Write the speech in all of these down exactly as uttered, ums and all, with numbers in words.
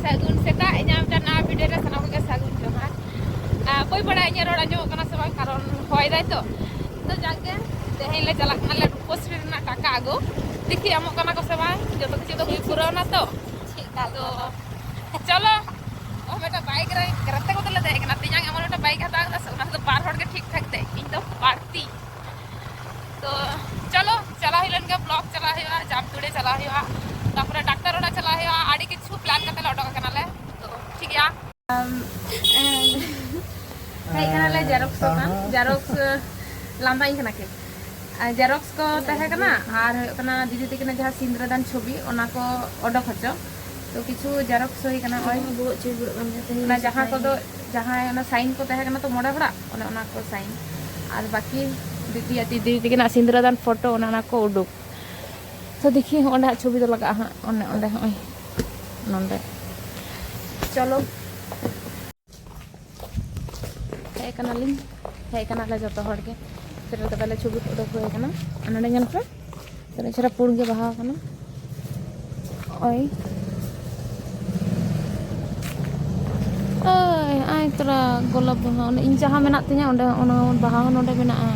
ᱥᱟᱹᱜᱩᱱ ᱥᱮᱛᱟᱜ, ᱤᱧᱟᱹᱜ ᱢᱤᱫᱴᱟᱝ ᱱᱟᱣᱟ video ᱨᱮ ᱥᱟᱱᱟᱢ ᱠᱚᱜᱮ ᱥᱟᱹᱜᱩᱱ ᱡᱚᱦᱟᱨ᱾ ᱟᱨ ᱵᱟᱹᱧ ᱵᱟᱲᱟᱭᱟ ᱤᱧᱟᱹᱜ ᱨᱚᱲ ᱟᱸᱡᱚᱢᱚᱜ ᱠᱟᱱᱟ ᱥᱮ ᱵᱟᱝ, ᱠᱟᱨᱚᱱ ᱦᱚᱭ ᱫᱟᱭ ᱛᱚ᱾ ᱛᱚ ᱡᱟᱠ ᱜᱮ, ᱛᱮᱦᱮᱧ ᱞᱮ ᱪᱟᱞᱟᱜ ᱠᱟᱱᱟᱞᱮ ᱨᱩᱯᱚᱥᱨᱤ ᱨᱮᱱᱟᱜ ᱴᱟᱠᱟ ᱟᱹᱜᱩ᱾ ᱫᱮᱠᱷᱤ ᱮᱢᱚᱜ ᱠᱟᱱᱟ ᱠᱚ ᱥᱮ ᱵᱟᱝ, ᱡᱚᱛᱚ ᱠᱤᱪᱷᱩ ᱫᱚ ᱦᱩᱭ ᱯᱩᱨᱟᱹᱣ ᱱᱟ ᱛᱚ᱾ ᱟᱫᱚ ᱪᱚᱞᱚ, ᱚ ᱢᱤᱫᱴᱟᱝ bike ᱨᱮ ᱜᱟᱛᱮ ᱠᱚᱛᱮ ᱞᱮ ᱫᱮᱡ ᱠᱟᱱᱟ᱾ ᱛᱮᱭᱟᱝ ᱮᱢᱚᱱ ᱢᱤᱫᱴᱟᱝ bike ᱦᱟᱛᱟᱣ ᱠᱟᱫᱟ ᱥᱮ, ᱚᱱᱟ ᱨᱮᱫᱚ ᱵᱟᱨ ᱦᱚᱲ ᱜᱮ ᱴᱷᱤᱠ ᱴᱷᱟᱠ ᱫᱮᱡ, ᱤᱧ ᱫᱚ ᱵᱟᱹᱲᱛᱤ᱾ ᱛᱚ ᱪᱚᱞᱚ, ᱪᱟᱞᱟᱣ ᱦᱩᱭ ᱞᱮᱱ ᱜᱮ, block ᱪᱟᱞᱟᱣ ᱦᱩᱭᱩᱜᱼᱟ, ᱡᱟᱢᱛᱩᱲᱤ ᱪᱟᱞᱟᱣ ᱦᱩᱭᱩᱜᱼᱟ, ᱛᱟᱨᱯᱚᱨᱮ ᱰᱟᱠᱛᱟᱨ ᱚᱲᱟᱜ ᱪᱟᱞᱟᱣ ᱦᱩᱭᱩᱜᱼᱟ, ᱟᱹᱰᱤ ᱠᱤᱪᱷᱩ plan ᱠᱟᱛᱮ ᱞᱮ ᱚᱰᱚᱠ ᱟᱠᱟᱱᱟᱞᱮ᱾ ᱛᱚ ᱴᱷᱤᱠ ᱜᱮᱭᱟ᱾ ᱟᱢ, ᱦᱮᱡ ᱠᱟᱱᱟᱞᱮ ᱡᱮᱨᱚᱠᱥ ᱫᱚᱠᱟᱱ, ᱡᱮᱨᱚᱠᱥ ᱞᱟᱸᱫᱟᱧ ᱠᱟᱱᱟ ᱠᱤᱱ᱾ ᱟᱨ ᱡᱮᱨᱚᱠᱥ ᱠᱚ ᱛᱟᱦᱮᱸ ᱠᱟᱱᱟ, ᱟᱨ ᱦᱩᱭᱩᱜ ᱠᱟᱱᱟ ᱫᱤᱫᱤ ᱛᱟᱹᱠᱤᱱᱟᱜ ᱡᱟᱦᱟᱸ ᱥᱤᱸᱫᱽᱨᱟᱹᱫᱟᱱ ᱪᱷᱚᱵᱤ, ᱚᱱᱟ ᱠᱚ ᱚᱰᱚᱠ ᱦᱚᱪᱚ᱾ ᱛᱚ ᱠᱤᱪᱷᱩ ᱡᱮᱨᱚᱠᱥ ᱦᱩᱭ ᱠᱟᱱᱟ, ᱱᱚᱜᱼᱚᱭ ᱵᱚᱦᱚᱜ ᱪᱩ ᱵᱚᱦᱚᱜ ᱵᱟᱝ ᱛᱟᱦᱮᱸ ᱚᱱᱟ ᱡᱟᱦᱟᱸ ᱠᱚᱫᱚ, ᱡᱟᱦᱟᱸᱭ ᱚᱱᱟ sign ᱠᱚ ᱛᱟᱦᱮᱸ ᱠᱟᱱᱟ ᱛᱚ ᱢᱚᱬᱮ ᱦᱚᱲᱟᱜ, ᱚᱱᱮ ᱚᱱᱟ ᱠᱚ sign᱾ ᱟᱨ ᱵᱟᱹᱠᱤ ᱫᱤᱫᱤ ᱟᱨ ᱫᱤᱫᱤ ᱛᱟᱹᱠᱤᱱᱟᱜ ᱥᱤᱸᱫᱽᱨᱟᱹᱫᱟᱱ ᱯᱷᱳᱴᱳ, ᱚᱱᱮ ᱚᱱᱟ ᱠᱚ ᱩᱰᱩᱠ᱾ ᱛᱚ ᱫᱮᱠᱷᱤ, ᱚᱸᱰᱮ ᱦᱟᱸᱜ ᱪᱷᱚᱵᱤ ᱫᱚ ᱞᱟᱜᱟᱜᱼᱟ ᱦᱟᱸᱜ, ᱚᱱᱮ ᱚᱸᱰᱮ, ᱦᱚᱸᱜᱼᱚᱭ ᱱᱚᱸᱰᱮ᱾ ᱪᱚᱞᱚ᱾ ᱦᱮᱡ ᱠᱟᱱᱟᱞᱤᱧ, ᱦᱮᱡ ᱠᱟᱱᱟᱞᱮ ᱡᱚᱛᱚ ᱦᱚᱲ ᱜᱮ᱾ ᱥᱮᱴᱮᱨ ᱠᱟᱫᱟᱞᱮ, ᱪᱷᱚᱵᱤ ᱠᱚ ᱩᱰᱩᱠ ᱦᱩᱭ ᱠᱟᱱᱟ᱾ ᱟᱨ ᱱᱚᱰᱮ ᱧᱮᱞ ᱯᱮ, ᱛᱤᱱᱟᱹᱜ ᱪᱮᱦᱨᱟ ᱯᱩᱸᱰ ᱜᱮ ᱵᱟᱦᱟ ᱠᱟᱱᱟ᱾ ᱳᱭ, ᱳᱭ, ᱟᱭ ᱛᱚᱨᱟ ᱜᱳᱞᱟᱯ ᱵᱟᱦᱟ, ᱚᱱᱮ ᱤᱧ ᱡᱟᱦᱟᱸ ᱢᱮᱱᱟᱜ ᱛᱤᱧᱟᱹ ᱚᱸᱰᱮ, ᱚᱱᱟ ᱵᱟᱦᱟ ᱦᱚᱸ ᱱᱚᱰᱮ ᱢᱮᱱᱟᱜᱼᱟ᱾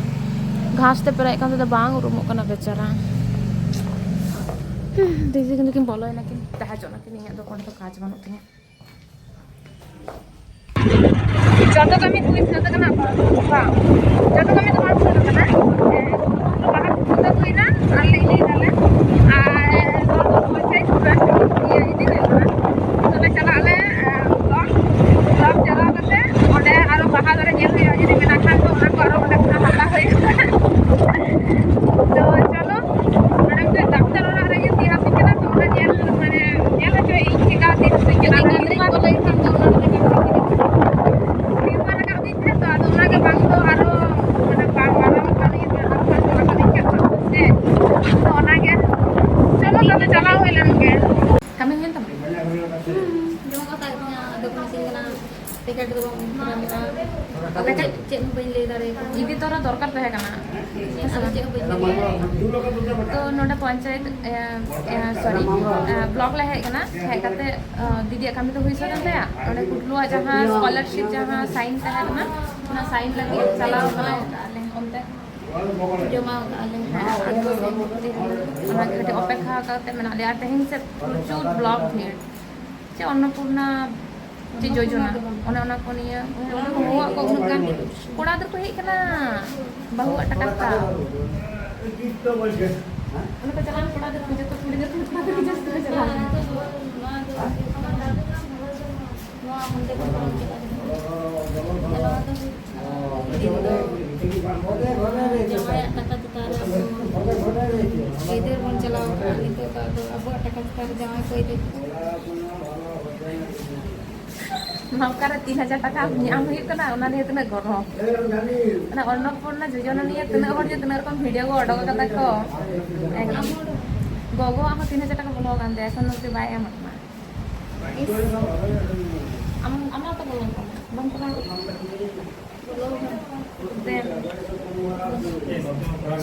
ᱜᱷᱟᱥ ᱛᱮ ᱯᱮᱨᱮᱡ ᱠᱟᱱ ᱛᱮᱫᱚ ᱵᱟᱝ ᱩᱨᱩᱢᱚᱜ ᱠᱟᱱᱟ ᱵᱮᱪᱟᱨᱟ᱾ ᱦᱩᱸ, ᱫᱤᱫᱤ ᱠᱤᱱ ᱫᱚᱠᱤᱱ ᱵᱚᱞᱚᱭᱮᱱᱟ ᱠᱤᱱ, ᱛᱟᱦᱮᱸ ᱦᱚᱪᱚᱜ ᱱᱟᱠᱤᱱ, ᱤᱧᱟᱹᱜ ᱫᱚ ᱠᱳᱱᱳ ᱫᱚ ᱠᱟᱡᱽ ᱵᱟᱹᱱᱩᱜ ᱛᱤᱧᱟᱹ᱾ ᱡᱚᱛᱚ ᱠᱟᱹᱢᱤ ᱦᱩᱭ ᱥᱟᱹᱛ ᱟᱠᱟᱱᱟ, ᱵᱟᱝ, ᱡᱚᱛᱚ ᱠᱟᱹᱢᱤ ᱫᱚ ᱵᱟᱝ ᱥᱟᱹᱛ ᱟᱠᱟᱱᱟ᱾ ᱮ, ᱵᱟᱦᱟ ᱠᱚ ᱯᱩᱡᱟᱹ ᱦᱩᱭᱱᱟ ᱟᱨ ᱞᱮ ᱤᱫᱤᱭ ᱫᱟᱞᱮ᱾ ᱟᱨ ᱱᱚᱣᱟ ᱫᱚ ᱯᱚᱧᱪᱟᱭᱮᱛ ᱯᱩᱨᱟ ᱤᱭᱟᱹ ᱤᱫᱤ ᱦᱩᱭᱩᱜ ᱠᱟᱱᱟ᱾ ᱛᱚᱵᱮ ᱪᱟᱞᱟᱜ ᱟᱞᱮ, ᱮ, block, block ᱪᱟᱞᱟᱣ ᱠᱟᱛᱮ ᱚᱸᱰᱮ ᱟᱨᱚ ᱵᱟᱦᱟ ᱫᱟᱨᱮ ᱧᱮᱞ ᱦᱩᱭᱩᱜᱼᱟ, ᱡᱩᱫᱤ ᱢᱮᱱᱟᱜ ᱠᱷᱟᱱ ᱫᱚ ᱚᱱᱟ ᱠᱚ ᱟᱨᱚ ᱚᱸᱰᱮ ᱠᱷᱚᱱᱟᱜ ᱦᱟᱛᱟᱣ ᱦᱩᱭᱩᱜᱼᱟ᱾ ᱛᱚ ᱪᱚᱞᱚ, ᱚᱸᱰᱮ ᱢᱤᱫᱴᱮᱱ ᱰᱟᱠᱛᱟᱨ ᱚᱲᱟᱜ ᱨᱮ ᱤᱭᱟᱹ ᱛᱤ ᱦᱟᱹᱥᱩᱧ ᱠᱟᱱᱟ, ᱛᱚ ᱚᱱᱟ ᱧᱮᱞ, ᱢᱟᱱᱮ, ᱧᱮᱞ ᱦᱚᱪᱚᱭ ᱤᱧ ᱪᱮᱠᱟ ᱛᱤ ᱦᱟᱹᱥᱩᱧ ᱠᱟᱱᱟ᱾ ᱤᱧ ᱢᱟ ᱨᱟᱠᱟᱵ ᱫᱤᱧ ᱛᱟᱦᱮᱸ, ᱛᱚ ᱟᱫᱚ ᱚᱱᱟᱜᱮ ᱵᱟᱝ ᱫᱚ ᱟᱨᱚ, ᱢᱟᱱᱮ, ᱵᱟᱝ ᱢᱟᱨᱟᱝ ᱠᱟᱱ ᱤᱧ ᱟᱨᱚ ᱦᱟᱹᱥᱩ ᱟᱠᱟᱫᱤᱧ ᱠᱷᱟᱱ ᱫᱚ ᱥᱮ᱾ ᱛᱚ ᱚᱱᱟᱜᱮ ᱴᱤᱠᱤᱴ ᱫᱚ ᱵᱟᱝ ᱠᱚᱨᱟᱣ ᱞᱮᱫᱼᱟ᱾ ᱟᱫᱚ ᱪᱮᱫ, ᱪᱮᱫ ᱦᱚᱸ ᱵᱟᱹᱧ ᱞᱟᱹᱭ ᱫᱟᱲᱮᱭᱟᱠᱚ ᱤᱫᱤ ᱛᱚᱨᱟ ᱫᱚᱨᱠᱟᱨ ᱛᱟᱦᱮᱸ ᱠᱟᱱᱟ᱾ ᱦᱮᱸ ᱥᱮ ᱟᱫᱚ ᱵᱟᱝ? ᱪᱮᱫ ᱦᱚᱸ ᱵᱟᱹᱧ ᱞᱟᱹᱭ ᱫᱟᱲᱮᱭᱟᱠᱚ᱾ ᱛᱚ ᱱᱚᱰᱮ ᱯᱚᱧᱪᱟᱭᱮᱛ, ᱮ, ᱮ, ᱥᱚᱨᱤ, ᱮ, ᱵᱞᱚᱠ ᱞᱮ ᱦᱮᱡ ᱠᱟᱱᱟ᱾ ᱦᱮᱡ ᱠᱟᱛᱮ, ᱮ, ᱫᱤᱫᱤᱭᱟᱜ ᱠᱟᱹᱢᱤ ᱫᱚ ᱦᱩᱭ ᱥᱟᱹᱛ ᱮᱱ ᱛᱟᱭᱟ᱾ ᱚᱸᱰᱮ ᱠᱩᱰᱞᱩᱣᱟᱜ ᱡᱟᱦᱟᱸ ᱥᱠᱚᱞᱟᱨᱥᱤᱯ ᱡᱟᱦᱟᱸ ᱥᱟᱭᱤᱱ ᱛᱟᱦᱮᱸ ᱠᱟᱱᱟ, ᱚᱱᱟ ᱥᱟᱭᱤᱱ ᱞᱟᱹᱜᱤᱫ ᱪᱟᱞᱟᱣ ᱠᱟᱱᱟ ᱟᱞᱮ ᱚᱱᱛᱮ᱾ ᱡᱚᱢᱟ ᱠᱟᱜᱼᱟ ᱞᱮ᱾ ᱦᱮᱸ, ᱟᱫᱚ ᱚᱱᱟ ᱠᱟᱹᱴᱤᱡ ᱚᱯᱮᱠᱠᱷᱟ ᱠᱟᱛᱮ ᱢᱮᱱᱟᱜ ᱞᱮᱭᱟ᱾ ᱟᱨ ᱛᱮᱦᱮᱧ ᱥᱮ ᱯᱨᱚᱪᱩᱨ ᱵᱞᱚᱠ ᱵᱷᱤᱲ᱾ ᱪᱮ ᱚᱱᱱᱚᱯᱩᱨᱱᱟ, ᱪᱮ ᱡᱳᱡᱚᱱᱟ, ᱚᱱᱮ ᱚᱱᱟ ᱠᱚ ᱱᱤᱭᱟᱹ, ᱩᱱᱠᱩ ᱦᱚᱦᱚᱣᱟᱜ ᱠᱚ ᱩᱱᱟᱹᱜ ᱜᱟᱱ ᱠᱚᱲᱟ ᱜᱤᱫᱟᱹᱨ ᱠᱚ ᱦᱮᱡ ᱠᱟᱱᱟ, ᱵᱟᱹᱦᱩᱣᱟᱜ ᱴᱟᱠᱟ ᱦᱟᱛᱟᱣ᱾ ᱚᱱᱟ ᱠᱚ ᱪᱟᱞᱟᱣ ᱠᱚᱲᱟ ᱜᱤᱫᱟᱹᱨ ᱠᱚ ᱡᱚᱛᱚ ᱠᱩᱲᱤ ᱜᱤᱫᱟᱹᱨ ᱠᱚ ᱠᱚᱲᱟ ᱜᱤᱫᱟᱹᱨ ᱠᱚ ᱡᱟᱹᱥᱛᱤ ᱠᱚ ᱪᱟᱞᱟᱣ ᱠᱟᱱᱟ᱾ ᱱᱚᱣᱟ ᱦᱟᱱᱛᱮ ᱠᱷᱚᱱ ᱵᱟᱝ ᱪᱟᱞᱟᱜ ᱠᱟᱱᱟ᱾ ᱪᱟᱞᱟᱣ ᱫᱚ ᱦᱩᱭᱩᱜ ᱠᱟᱱᱟ᱾ ᱫᱤᱱ ᱫᱚ ᱡᱟᱶᱟᱭᱟᱜ ᱴᱟᱠᱟ ᱪᱮᱛᱟᱱ ᱨᱮ ᱟᱵᱚ ᱟᱹᱭᱫᱟᱹᱨ ᱵᱚᱱ ᱪᱟᱞᱟᱣ ᱠᱟᱜᱼᱟ᱾ ᱱᱤᱛᱚᱜ ᱫᱚ ᱟᱫᱚ ᱟᱵᱚᱣᱟᱜ ᱴᱟᱠᱟ ᱪᱮᱛᱟᱱ ᱨᱮ ᱡᱟᱶᱟᱭ ᱠᱚ ᱟᱹᱭᱫᱟᱹᱨ᱾ ᱢᱟ ᱚᱠᱟᱨᱮ ᱛᱤᱱ ᱦᱟᱡᱟᱨ ᱴᱟᱠᱟ ᱧᱟᱢ ᱦᱩᱭᱩᱜ ᱠᱟᱱᱟ, ᱚᱱᱟ ᱱᱤᱭᱮ ᱛᱤᱱᱟᱹᱜ ᱜᱚᱨᱚᱵᱽ᱾ ᱚᱱᱟ ᱚᱱᱱᱚᱯᱩᱨᱱᱟ ᱡᱳᱡᱚᱱᱟ ᱱᱤᱭᱮ ᱛᱤᱱᱟᱹᱜ ᱦᱚᱲ ᱡᱮ ᱛᱤᱱᱟᱹᱜ ᱨᱚᱠᱚᱢ ᱵᱷᱤᱰᱤᱭᱳ ᱠᱚ ᱚᱰᱚᱠ ᱠᱟᱫᱟ ᱠᱚ᱾ ᱮᱠᱫᱚᱢ᱾ ᱜᱚᱜᱚᱣᱟᱜ ᱦᱚᱸ ᱛᱤᱱ ᱦᱟᱡᱟᱨ ᱴᱟᱠᱟ ᱵᱚᱞᱚ ᱟᱠᱟᱱ ᱛᱟᱭᱟ, ᱮᱠᱷᱚᱱ ᱚᱵᱫᱤ ᱵᱟᱭ ᱮᱢ ᱟᱠᱟᱱᱟ᱾ ᱤᱥ᱾ ᱟᱢ, ᱟᱢᱟᱜ ᱛᱚ ᱵᱚᱞᱚ ᱟᱠᱟᱱᱟ, ᱵᱟᱝ ᱪᱟᱞᱟᱣ ᱟᱠᱟᱱᱟ? ᱵᱚᱞᱚ ᱟᱠᱟᱱᱟ᱾ ᱫᱮᱱ᱾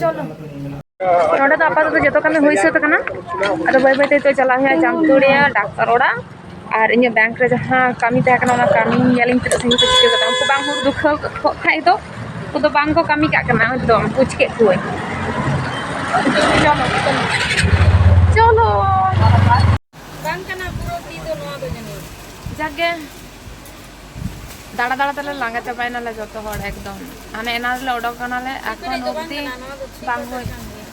ᱪᱚᱞᱚ᱾ ᱱᱚᱰᱮ ᱫᱚ ᱟᱯᱟᱛᱚᱛᱚ ᱡᱚᱛᱚ ᱠᱟᱹᱢᱤ ᱦᱩᱭ ᱥᱟᱹᱛ ᱟᱠᱟᱱᱟ᱾ ᱟᱫᱚ ᱵᱟᱹᱭ ᱵᱟᱹᱭ ᱛᱮ ᱱᱤᱛᱚᱜ ᱪᱟᱞᱟᱜ ᱦᱩᱭᱩᱜᱼᱟ ᱡᱟᱢᱛᱩᱲᱤᱭᱟᱹ ᱰᱟᱠᱛᱟᱨ ᱚᱲᱟᱜ᱾ ᱟᱨ ᱤᱧᱟᱹᱜ ᱵᱮᱝᱠ ᱨᱮ ᱡᱟᱦᱟᱸ ᱠᱟᱹᱢᱤ ᱛᱟᱦᱮᱸ ᱠᱟᱱᱟ, ᱚᱱᱟ ᱠᱟᱹᱢᱤ ᱧᱮᱞᱤᱧ ᱛᱤᱱᱟᱹᱜ ᱥᱟᱺᱜᱤᱧ ᱠᱚ ᱪᱤᱠᱟᱹ ᱠᱟᱫᱟ᱾ ᱩᱱᱠᱩ ᱵᱟᱝ ᱦᱩᱲᱩ ᱫᱩᱠᱷᱟᱹᱣ ᱠᱚᱜ ᱠᱷᱟᱡ ᱫᱚ, ᱩᱱᱠᱩ ᱫᱚ ᱵᱟᱝ ᱠᱚ ᱠᱟᱹᱢᱤ ᱠᱟᱜ ᱠᱟᱱᱟ ᱮᱠᱫᱚᱢ, ᱵᱩᱡᱽ ᱠᱮᱫ ᱠᱚᱣᱟᱹᱧ᱾ ᱪᱚᱞᱚ, ᱪᱚᱞᱚ᱾ ᱵᱟᱝ ᱠᱟᱱᱟ ᱯᱩᱨᱟᱹ ᱛᱤ ᱫᱚ ᱱᱚᱣᱟ ᱫᱚ ᱡᱟᱹᱱᱤᱡ᱾ ᱡᱟᱠᱜᱮ, ᱫᱟᱬᱟ ᱫᱟᱬᱟ ᱛᱮᱞᱮ ᱞᱟᱸᱜᱟ ᱪᱟᱵᱟᱭᱮᱱᱟᱞᱮ ᱡᱚᱛᱚ ᱦᱚᱲ ᱮᱠᱫᱚᱢ᱾ ᱦᱟᱱᱮ ᱮᱱᱟᱝ ᱨᱮᱞᱮ ᱚᱰᱚᱠ ᱠᱟᱱᱟᱞᱮ, ᱮᱠᱷᱚᱱ ᱫᱚ ᱵᱟᱝ ᱚᱵᱫᱤ ᱠᱟᱱᱟ, ᱱᱚᱣᱟ ᱫᱚ ᱪᱷᱤ ᱵᱟᱝ ᱠᱚᱴᱟ ᱦᱩᱭ, ᱠᱟᱱ ᱜᱮᱭᱟ᱾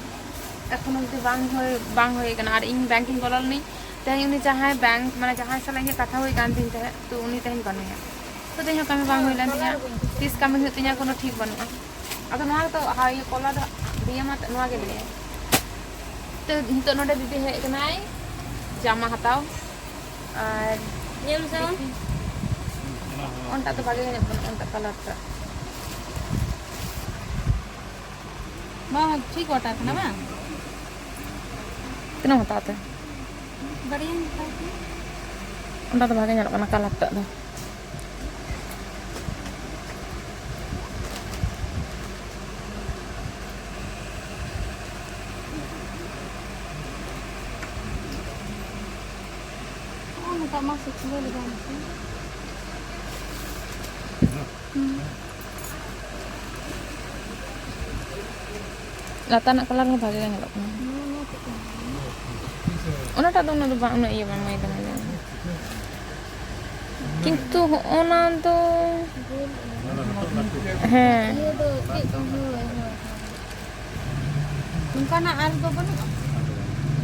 ᱮᱠᱷᱚᱱ ᱚᱵᱫᱤ ᱵᱟᱝ ᱦᱩᱭ, ᱵᱟᱝ ᱦᱩᱭ ᱠᱟᱱᱟ᱾ ᱟᱨ ᱤᱧ ᱵᱮᱝᱠ ᱤᱧ ᱵᱚᱞᱚ ᱞᱮᱱᱟᱹᱧ, ᱛᱮᱦᱮᱧ ᱩᱱᱤ ᱡᱟᱦᱟᱸᱭ ᱵᱮᱝᱠ, ᱢᱟᱱᱮ ᱡᱟᱦᱟᱸᱭ ᱥᱟᱞᱟᱜ ᱤᱧᱟᱹᱜ ᱠᱟᱛᱷᱟ ᱦᱩᱭ ᱠᱟᱱ ᱛᱤᱧ ᱛᱟᱦᱮᱸᱫ, ᱛᱚ ᱩᱱᱤ ᱛᱮᱦᱮᱧ ᱵᱟᱹᱱᱩᱭᱟ᱾ ᱛᱚ ᱛᱮᱦᱮᱧ ᱦᱚᱸ ᱠᱟᱹᱢᱤ ᱵᱟᱝ ᱦᱩᱭ ᱞᱮᱱ ᱛᱤᱧᱟ᱾ ᱛᱤᱥ ᱠᱟᱹᱢᱤ ᱦᱩᱭᱩᱜ ᱛᱤᱧᱟ, ᱠᱳᱱᱳ ᱴᱷᱤᱠ ᱵᱟᱹᱱᱩᱜᱼᱟ᱾ ᱟᱫᱚ ᱱᱚᱣᱟ ᱫᱚ ᱦᱟᱣ ᱤᱭᱟᱹ ᱠᱚᱞᱟ ᱫᱚ ᱵᱤᱭᱮᱢ ᱟᱛᱮᱫ ᱱᱚᱣᱟ ᱜᱮ ᱞᱟᱹᱭᱟᱭ᱾ ᱛᱚ ᱱᱤᱛᱚᱜ ᱱᱚᱰᱮ ᱫᱤᱫᱤ ᱦᱮᱡ ᱠᱟᱱᱟᱭ ᱡᱟᱢᱟ ᱦᱟᱛᱟᱣ᱾ ᱟᱨ ᱧᱮᱞ ᱢᱮᱥᱮ ᱵᱟᱝ? ᱚᱱᱴᱟᱜ ᱫᱚ ᱵᱷᱟᱜᱮ ᱧᱮᱞᱚᱜ ᱠᱟᱱᱟ, ᱚᱱᱴᱟᱜ ᱠᱟᱞᱟᱨ ᱴᱟᱜ᱾ ᱵᱟᱝ, ᱴᱷᱤᱠ ᱚᱴᱟ ᱠᱟᱱᱟ ᱵᱟᱝ? ᱛᱤᱱᱟᱹᱜ ᱮᱢ ᱦᱟᱛᱟᱣ ᱛᱮ? ᱵᱟᱨᱭᱟᱧ ᱦᱟᱛᱟᱣ ᱠᱮᱫᱟ᱾ ᱚᱱᱴᱟᱜ ᱫᱚ ᱵᱷᱟᱜᱮ ᱧᱮᱞᱚᱜ ᱠᱟᱱᱟ ᱠᱟᱞᱟᱨ ᱴᱟᱜ ᱫᱚ᱾ ᱥᱟᱢᱟ ᱥᱩᱠᱷᱞᱟᱹ ᱞᱮᱫᱟ ᱢᱮᱥᱮ᱾ ᱦᱩᱸ᱾ ᱞᱟᱛᱟᱨ ᱨᱮᱱᱟᱜ ᱠᱟᱞᱟᱨ ᱦᱚᱸ ᱵᱷᱟᱜᱮ ᱜᱮ ᱧᱮᱞᱚᱜ ᱠᱟᱱᱟ᱾ ᱱᱚᱣᱟ, ᱱᱚᱣᱟ ᱪᱮᱫ ᱠᱟᱱᱟ? ᱚᱱᱟᱴᱟᱜ ᱫᱚ ᱩᱱᱟᱹᱜ ᱫᱚ ᱵᱟᱝ, ᱩᱱᱟᱹᱜ ᱤᱭᱟᱹ ᱵᱟᱝ ᱢᱟᱹᱭᱞᱟᱹ ᱢᱟᱹᱭᱞᱟᱹ᱾ ᱠᱤᱱᱛᱩ ᱦᱚᱸᱜᱼᱚ ᱱᱟ ᱫᱚ ᱜᱳᱞ ᱦᱮᱸ᱾ ᱤᱭᱟᱹ ᱫᱚ ᱪᱮᱫ ᱠᱚ, ᱦᱳᱭ, ᱦᱳᱭ, ᱦᱳᱭ᱾ ᱱᱚᱝᱠᱟᱱᱟᱜ ᱟᱨ ᱫᱚ ᱵᱟᱹᱱᱩᱜᱼᱟ?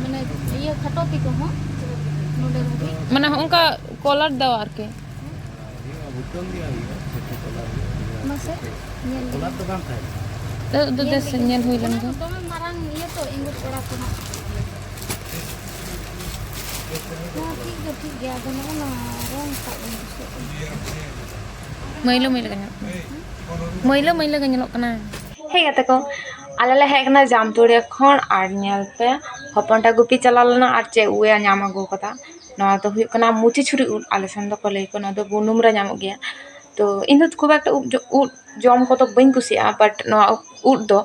ᱢᱟᱱᱮ ᱤᱭᱟᱹ ᱠᱷᱟᱴᱚ ᱛᱤ ᱠᱚᱦᱚᱸ ᱱᱚᱰᱮ ᱫᱷᱟᱹᱵᱤᱡ? ᱢᱟᱱᱮ ᱦᱚᱸᱜᱼᱚᱝᱠᱟ ᱠᱚᱞᱟᱨ ᱫᱮᱣᱟ ᱟᱨᱠᱤ᱾ ᱢᱟᱥᱮ ᱧᱮᱞ ᱞᱮᱜᱮ᱾ ᱫᱚ, ᱫᱚ, ᱧᱮᱞ ᱫᱮᱥ, ᱞᱮᱜᱮ᱾ ᱧᱮᱞ ᱦᱩᱭ ᱞᱮᱱ ᱚᱱᱟ ᱜᱮ᱾ ᱫᱚ ᱫᱚᱢᱮ ᱢᱟᱨᱟᱝ ᱤᱭᱟᱹ ᱛᱚ, ᱮᱸᱜᱚᱴ ᱠᱚᱲᱟ ᱠᱚ ᱦᱟᱸᱜ᱾ ᱦᱮᱸ, ᱴᱷᱤᱠ ᱫᱚ ᱴᱷᱤᱠ ᱜᱮᱭᱟ, ᱟᱫᱚ ᱱᱚᱜᱼᱚ ᱱᱚᱣᱟ ᱨᱚᱝ ᱴᱟᱜ ᱵᱟᱹᱧ ᱠᱩᱥᱤᱭᱟᱜ ᱠᱟᱱᱟ᱾ ᱢᱟᱹᱭᱞᱟᱹ ᱢᱟᱹᱭᱞᱟᱹ ᱜᱮ ᱧᱮᱞᱚᱜ ᱠᱟᱱᱟ᱾ ᱢᱟᱹᱭᱞᱟᱹ ᱢᱟᱹᱭᱞᱟᱹ ᱜᱮ ᱧᱮᱞᱚᱜ ᱠᱟᱱᱟ᱾ ᱦᱮᱸ ᱜᱟᱛᱮ ᱠᱚ, ᱟᱞᱮ ᱞᱮ ᱦᱮᱡ ᱠᱟᱱᱟ ᱡᱟᱢᱛᱩᱲᱤᱭᱟᱹ ᱠᱷᱚᱱ, ᱟᱨ ᱧᱮᱞ ᱯᱮ, ᱦᱚᱯᱚᱱ ᱴᱟᱜ ᱜᱩᱯᱤ ᱪᱟᱞᱟᱣ ᱞᱮᱱᱟ ᱟᱨ ᱪᱮᱫ ᱩᱵ ᱮ ᱧᱟᱢ ᱟᱹᱜᱩ ᱠᱟᱫᱟ᱾ ᱱᱚᱣᱟ ᱫᱚ ᱦᱩᱭᱩᱜ ᱠᱟᱱᱟ ᱢᱩᱪᱤ ᱪᱷᱩᱨᱤ ᱩᱫ, ᱟᱞᱮ ᱥᱮᱱ ᱫᱚᱠᱚ ᱞᱟᱹᱭ ᱠᱚ, ᱱᱚᱣᱟ ᱫᱚ ᱵᱩᱱᱩᱢ ᱨᱮ ᱧᱟᱢᱚᱜ ᱜᱮᱭᱟ᱾ ᱛᱚ ᱤᱧ ᱫᱚ ᱠᱷᱩᱵ ᱮᱠᱴᱟ ᱩᱫ ᱡᱚ-, ᱩᱫ ᱡᱚᱢ ᱠᱚᱫᱚ ᱵᱟᱹᱧ ᱠᱩᱥᱤᱭᱟᱜᱼᱟ, but ᱱᱚᱣᱟ ᱩᱫ ᱫᱚ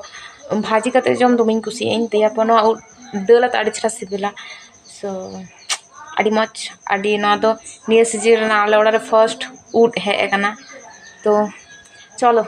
ᱵᱷᱟᱹᱡᱤ ᱠᱟᱛᱮ ᱡᱚᱢ ᱫᱚᱢᱮᱧ ᱠᱩᱥᱤᱭᱟᱜᱼᱟᱹᱧ᱾ ᱫᱤᱭᱮ ᱯᱚᱨ ᱱᱚᱣᱟ ᱩᱫ ᱫᱟᱹᱞ ᱟᱛᱮ ᱟᱹᱰᱤ ᱪᱮᱦᱨᱟ ᱥᱤᱵᱤᱞᱟ᱾ So ᱟᱹᱰᱤ ᱢᱚᱡᱽ, ᱟᱹᱰᱤ, ᱱᱚᱣᱟ ᱫᱚ ᱱᱤᱭᱟᱹ ᱥᱤᱡᱤᱱ ᱨᱮᱱᱟᱜ ᱟᱞᱮ ᱚᱲᱟᱜ ᱨᱮ first ᱩᱫ ᱦᱮᱡ ᱟᱠᱟᱱᱟ᱾ ᱛᱚ ᱪᱚᱞᱚ᱾